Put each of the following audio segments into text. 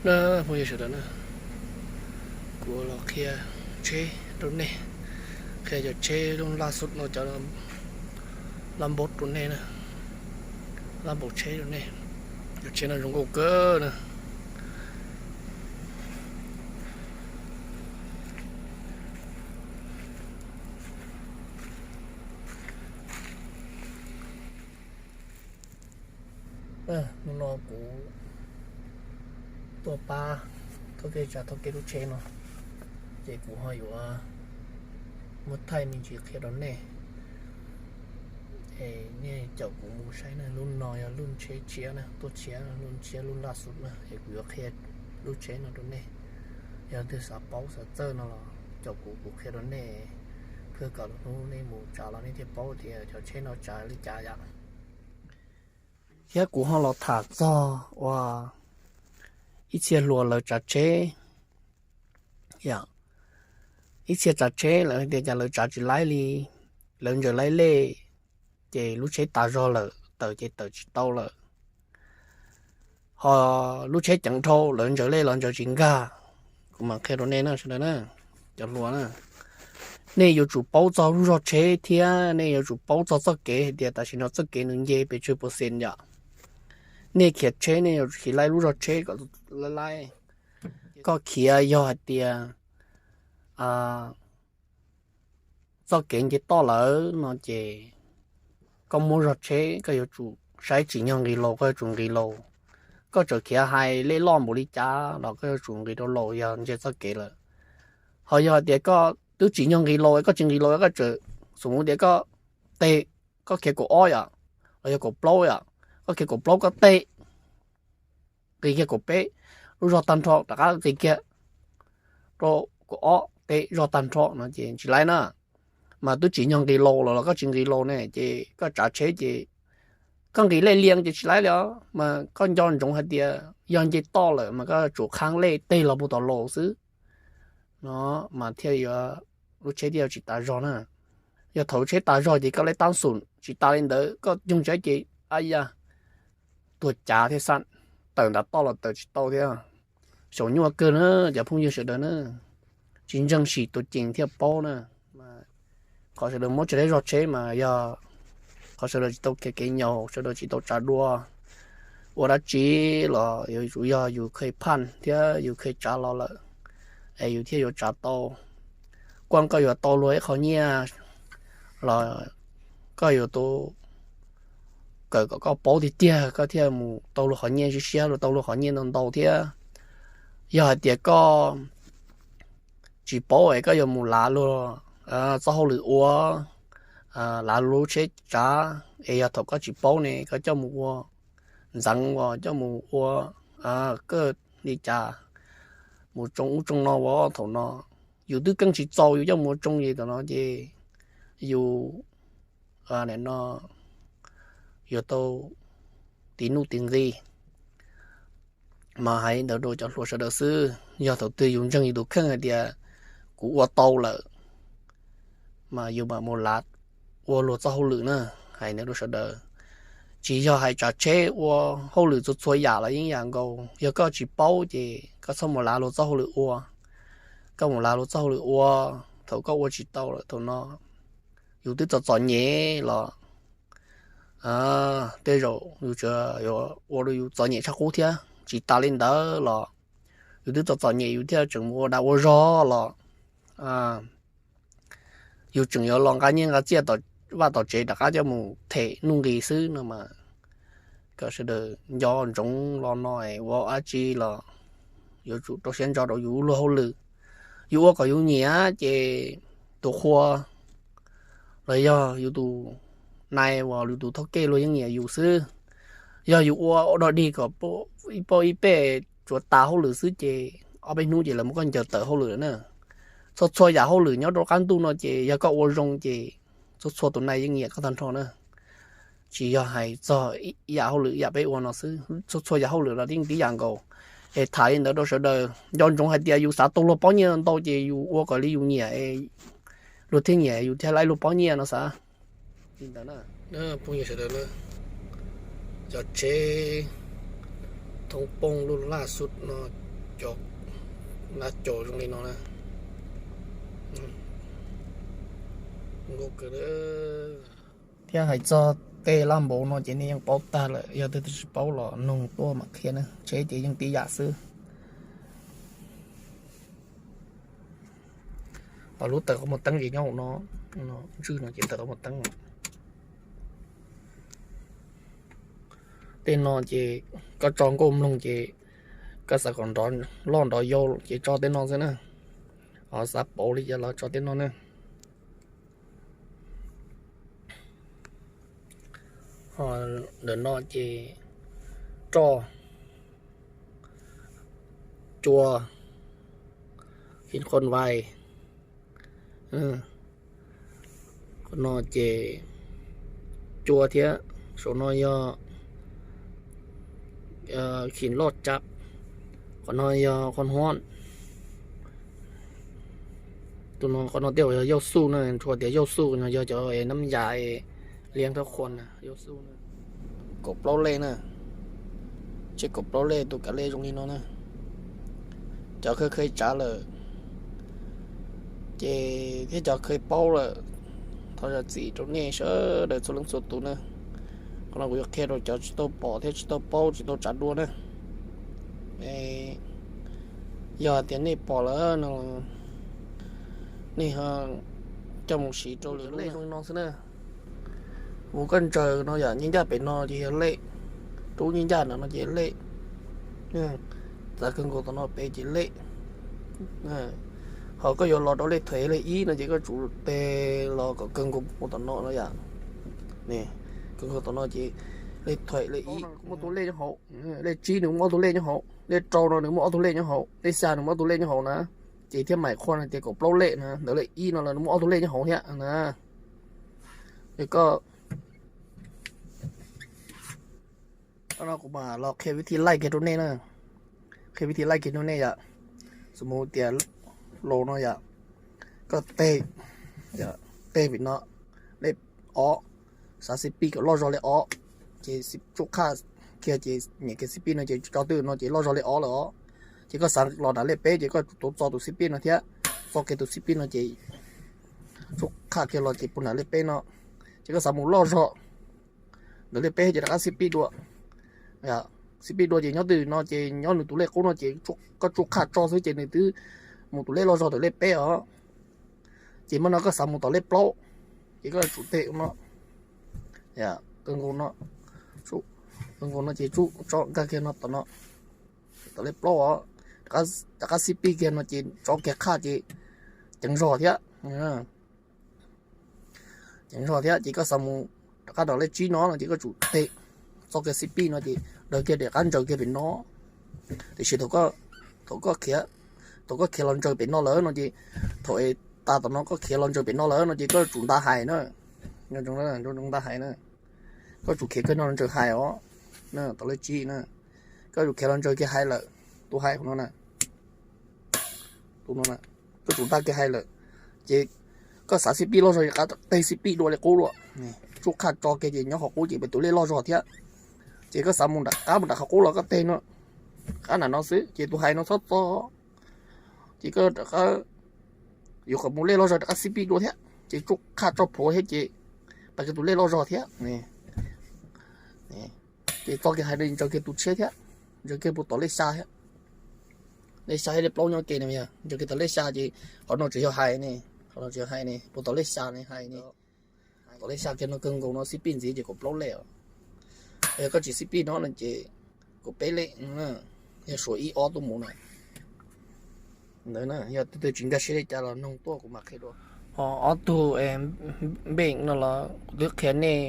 Na, phooj ywg sawv daws na, kuv los qhia tsheb rau nej, qhia cov tsheb lub laj xub no, cov laj npaum rau nej na, laj npaum tsheb rau nej. Cov tsheb no zoo nkauj kawg na. Hnub no kuv tuaj pab thawj kev tsav thawj kev lub tsheb no, ces kuv ho yuav muab thaij me ntsis qhia rau nej. Nej caum kuv mus saib na, lub no yog lub tsheb tshiab na, tuaj tshiab, lub tshiab lub laj xub na, es kuv yuav qhia lub tsheb no rau nej. Yog leej twg xav paub xav txawj no los caum kuv, kuv qhia rau nej, kawg kom lwm hnub nej mus tsav los nej thiaj paub tias cov tsheb no tsav li cas yom. Thiab kuv ho los tham txog uas ib txhia hluas lawv tsav tsheb, yog ib txhia tsav tsheb lawv hais tias cas lawv tsav tsis laib li, lawv ntsaws laib lej, ces lub tsheb tas zog lawm, tawm ces tawm tsis tau lawm. Ho lub tsheb ceev dhau, lawv ntsaws lej los ntsaws tsis nkag. Kuv mam qhia rau nej na sawv daws na, cov hluas na, nej yuav tsum paub txog lub zog tsheb thiab nej yuav tsum paub txog txoj kev hais tias tam sim no txoj kev nws nce pes tsawg percent yom. Nej khiav tsheb nej yuav tsum khiav laib lub zog tsheb kom laib laib. Koj khiav yog hais tias txoj kev nce toj lawm no ces koj muab zog tsheb koj yuav tsum saib tsim nyog nqis laus, koj yuav tsum nqis laus. Koj txawm khiav hais lej loj npaum li cas los koj yuav tsum nqis rau laus yog nce txoj kev lawm. Ho yog hais tias koj twb tsim nyog nqis laus, koj tsis nqis laus, koj txawm, xum tias koj tes, koj khiav kaum ob yom, los yog kaum plaub yom, koj khiav kaum plaub koj tes, nqis kiag kaum peb, lub zog tag nrho rov qab nqis kiag rau kaum ob, tes zog tag nrho no ces tsis laib na. Mas twb tsim nyog nqis laus los los koj tsis nqis laus ne ces koj tsav tsheb ces koj nqis lej lias ces tsis laib li os. Mas koj nco ntsoov hais tias yog nce toj lawm mas koj tsum qhaab lej tes los puag tom laus xwb no, mas thiaj yuav, lub tsheb thiaj yuav tsis tas zog na. Yog thaum lub tsheb tas zog ces koj laib tab xum, tsis tas li ntawd koj yoog tsheb ces a ya, tuag cav thiab xab, tawm ntav toj los tawm tsis tau thiab. Xyaum nyuaj kawg na cov phooj ywg sawv daws na, tsis ntseeg sim tus ceem thiaj paub na. Qhov sawv daws muab tsis laib zog tsheb mas yog qhov sawv daws tsis tau kev nyaum, sawv daws tsis tau tsav dua. Ua dab tsi los yuav tsum yog yus kheev phaj thiab yus kheev tsav los lawm es yus thiaj yuav tsav tau. Kuaj koj yuav tau luag ib qho nyiaj los koj yuav tau kawm kom koj paub tiag tiag koj thiaj mus tau luag qhov nyiaj siab siab, luag tau luag qhov nyiaj ntau ntau thiab. Yog hais tias koj tsis paub es koj yuav mus lav luag txoj hauj lwm ua, lav luag lub tsheb tsav, es yog thaum koj tsis paub ne koj coj mus ua ntxeev uas coj mus ua kawj li cas, mus tsoo ub tsoo no ua thaum no, yus twb keej tsis txaus yus coj mus ua tsoo ces thaum no ces yus no yuav tau tiv nuj tiv nqi. Mas hais ntawd rau cov hluas sawv daws xwb, yog thaum twg yus ntseeg yus tus kheej hais tias kuv ua tau lawm, mas yus mam mus lav ua luag txoj hauj lwm na. Hais ntawd rau sawv daws, tsis yog hais tsav tsheb, ua hauj lwm txhua txhua yam los yeej yam nkaus, yog koj tsis paub ces koj txhob mus lav luag txoj hauj lwm ua. Koj mus lav luag txoj hauj lwm ua, thaum koj ua tsis tau lawm thaum no yus twb txom txom nyem los tej zaum yus yuav ua rau yus txom nyem tshaj qub thiab. Tsis tas li ntawd los yus twb txom txom nyem yus thiaj tseem mus ua dag ua zog los yus tseem yuav los nqa nyiaj nqa txiaj tom vaj tom tsev rov qab coj mus them nuj nqis xwb no mas. Kom sawv daws nco ntsoov los no es ua dab tsi los yuav tsum rau siab ntso rau yus luag hauj lwm. Yus ua kom yus nyiam ces tus qhua los yog yus tus nai uas yus tus thawj kej luag yeej nyiam yus xwb. Yog yus ua ua dog dig kom ib pab ib peb tsuav tas hauj lwm xwb ces ob peb hnub ces lawv muab koj ncaws tawm hauj lwm lawm na. Txhua txhua yam hauj lwm nyob rau qab ntuj no ces yog koj ua zoo ces txhua txhua tus nai yeej nyiam koj tag nrho na. Tsis yog hais txog ib yam hauj lwm yam peb ua no xwb, txhua txhua yam hauj lwm los yeej tib yam nkaus. Es tham li ntawd rau sawv daws nco ntsoov hais tias yus xav tau luag pob nyiaj ntau ces yus ua kom li yus nyiam, luag thiaj nyiam yus thiaj laib luag pob nyiaj no xav. Li ntawd na. Phooj ywg sawv daws na, cov tsheb thoob poob lub laj xub no Cov, lab cov zoo li no na. Nkauj kawg. Thiab hais txog tej laj npaum no ces nej yeej paub tag lawm, yog tej tsis paub los noog tuaj mam qhia na, tsheb ces yeej tib yam xwb. Ho lub tawm qhov muag teeb ces nyob hauv no, ntswj no ces tawm qhov muag teeb. Tej no ces koj tso nkauj mloog ces koj xav kom nrov loj nrov yau ces tso tej no xwb na. Ho xav pauv li cas los tso tej no na. Ho ntawm no ces roj, cua, hin qhon vais. Qhov no ces cua thiab, saum no yog khin loj tsab, qhov no yog qhov huab. Tus no qhov no tej zaum yog yauj xuj na, tsuas tias yauj xuj no yog cov nab yas liab thab qhuas na, yauj xuj na. Kaum plaub lej na, tsheb kaum plaub lej tus kav lej zoo li no na. Cov kheej kheej tsav lawm ces thiab cov kheej paub lawm, thov zam txim rau nej sawv daws txhua leej txhua tus na. Qhov no kuv yuav qhia rau cov tsis tau pom thiab tsis tau paub tsis tau tsav dua na. Yog hais tias nej pom lawm no, nej coj mus siv rau lwm lub lej zoo li no xwb na. Mus koj ntsaws no yom, nyij ncaj pem no ces yog lej, rub nyij ncaj no no ces lej, txav kawg nkaus tom no pem ces lej. Ho koj yuav los rau lej thuam lej ib no ces koj tsum tes los kom kawg nkaus mus tom no no yom. Kawg nkaus tom no ces lej thuam lej ib muaj tus lej nyob hauv, lej tsib nws muaj ob tug lej nyob hauv, lej rau no nws muaj ob tug lej nyob hauv, lej xya nws muaj ob tug lej nyob hauv na. Ces thiab maim qhuaj no tias kaum plaub lej na, ntawm lej ib no los nws muaj ob tug lej nyob hauv thiab na. Es koj, no kuv mam los qhia vib thi laij kiag rau nej na. Qhia vib thi laij kiag rau nej yom. Xws mus tias laus no yom, koj tes, tes pem no, lej ob, xav xib pij kom loj zog lej ob, ces tsuj qhaj kiag ces nyem kiag xib pij no ces tso twj no ces loj zog lej ob lawm os. Ces koj xav los nram lej peb ces koj tsum tau txo tus xib pij no thiab, txo kiag tus xib pij no ces tsuj qhaj kiag los ces puag nram lej peb no. Ces koj xav mus loj zog ntawm lej peb ces rov qab xib pij dua. Xib pij dua ces nyob twj no ces nyob nws tus lej qub no ces koj tsuj qhaj tso xwb ces nws twb mus tus lej loj zog ntawm lej peb os. Ces mas no koj xav mus tom lej plaub, ces koj tsum tes no, kawg nkaus no, kawg nkaus no ces tso nkag kiag no tom no, tom lej plaub os, rov qab xib pij kiag no ces tso kiag qhaj ces ceev zog thiab. Ceev zog thiab ces koj xav mus rov qab nram lej tsib no no ces koj tsum tes, txo kiag xib pij no ces daws kiag rov qab ntsaws kiag pem no. Tiam sis thaum koj khiav, thaum koj khiav los ntsaws pem no lawm no ces, thaum tas tom no koj khiav los ntsaws pem no lawm no ces koj tsum nta hais na. Nta hais na. Koj tsum khiav kiag no los ntsaws hais os, tom lej tsib na. Koj tsum khiav los ntsaws kiag hais lawm, tus hais qhov no na, tus no na, koj tsum nta kiag hais lawm. Ces koj xav xib pij loj zog rov qab tes xib pij dua li qub dua, tsuj qhaj tso kiag ces nyob qhov qub ces pem tus lej loj zog thiab. Ces koj xav mus nram qab mus nram qhov qub los koj tes no, qab nram no xwb ces tus hais no txhob txo. Ces koj rov qab yuav kom mus lej loj zog rov qab xib pij dua thiab ces tsuj qhaj tso plhuav thiab ces pais kiag tus lej loj zog thiab. Ces txo kiag hais no ntsaws kiag tus tshiab thiab, ntsaws kiag puag tom lej xya thiab. Lej xya thiab lej plaub nyob ke no, ntsaws kiag tom lej xya ces qhov no tseem yog hais ne, qhov no tseem yog hais ne, puag tom lej xya ne hais ne. Tom lej xya kiag no kawg nkaus no xib pij ntxiv ces kaum plaub lej os. Yog koj tsis xib pij no no ces kaum peb lej, yog suav ib ob tuaj mus na. Ntawd yog tus twg tsis nkag siab li cas los noog tuaj kuv mam qhia dua. Ho ob tug npej no los kuv twb qhia nej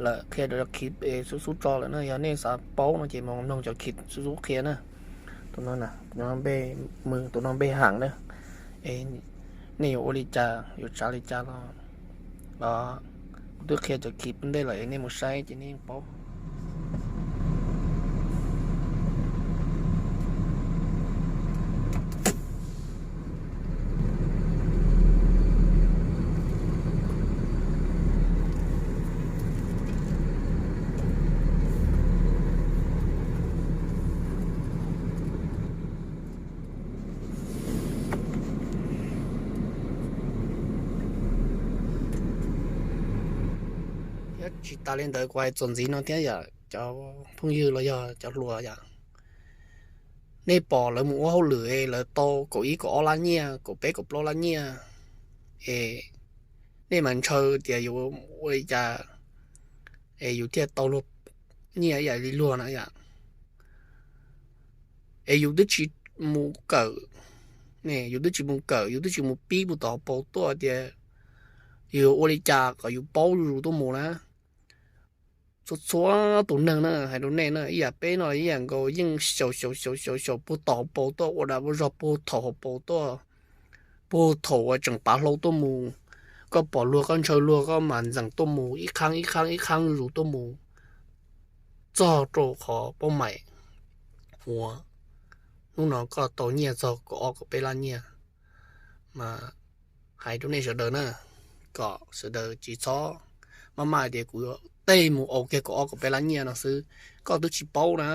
lawm, qhia rau cov khiv xub xub tso lawm na. Yog nej xav paub no ces mus noog cov khiv xub xub qhia na. Tus no, tus no npej Mws, tus no npej Ham na. Nej yuav ua li cas yuav tsav li cas los, kuv twb qhia cov khiv pub ntej lawm es nej mus saib ces nej yeej paub. Tsis tas li ntawd kuv hais txuas ntxiv no thiab yom, cov phooj ywg los yog cov hluas yom, nej pom lawv mus ua hauj lwm lawv tau kaum ib kaum ob lab nyiaj, kaum peb kaum plaub lab nyiaj, es nej mas ntshaw tias yuav ua li cas es yus thiaj tau luag nyiaj ib yam li luag na yom. Es yus twb tsis mus kawm, yus twb tsis mus kawm, yus twb tsis mus pib puag tom hauv paus tuaj tias yus ua li cas kom yus paub zuj zus tuaj mus na. Txhua txhua tus neeg na, hais rau nej na, ib yam peb no ib yam nkaus, yeej xyaum xyaum xyaum xyaum xyaum puag tom hauv paus tuaj, ua dag ua zog puag thaum hauv paus tuaj, puag thaum uas tseem pav hlau tuaj mus. Koj pom luag koj ntshaw luag koj mas ntxeem tuaj mus ib qhaab ib qhaab ib qhaab zus tuaj mus txog rau qhov paub maim uas hnub no koj tau nyiaj txog kaum ob kaum peb lab nyiaj. Mas hais rau nej sawv daws na, kom sawv daws tsis txhob maj maj hais tias kuv tej mus ua kiag kaum ob kaum peb lab nyiaj no xwb. Koj twb tsis paub na,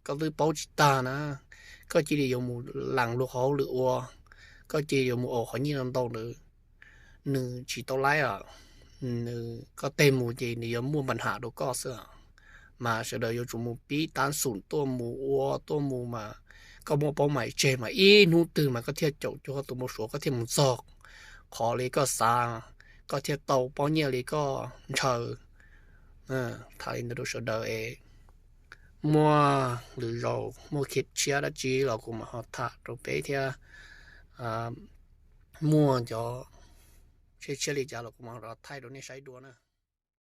koj twb paub tsis tag na, koj cia li yuav mus lees luag qhov hauj lwm ua, koj cia li yuav mus ua qhov nyiaj ntau ntawd, nws tsis tau laib os. Nws, koj tej mus ces nws yuav muaj npa nham rau koj xwb. Mas sawv daws yuav tsum mus pib tab xum tuaj mus ua tuaj mus mas koj muaj paub maim tseg mas ib hnub twg mas koj thiaj caum cuag koj tus npau suav, koj thiaj mus txog qhov li koj xav, koj thiaj tau pob nyiaj li koj ntshaw. Tham li ntawd rau sawv daws es muaj lwm zaus muaj khiav tshiab dab tsi los kuv mam ho tham rau peb thiab. Muaj cov tshiab tshiab li cas los kuv mam ho thaij rau nej saib dua na.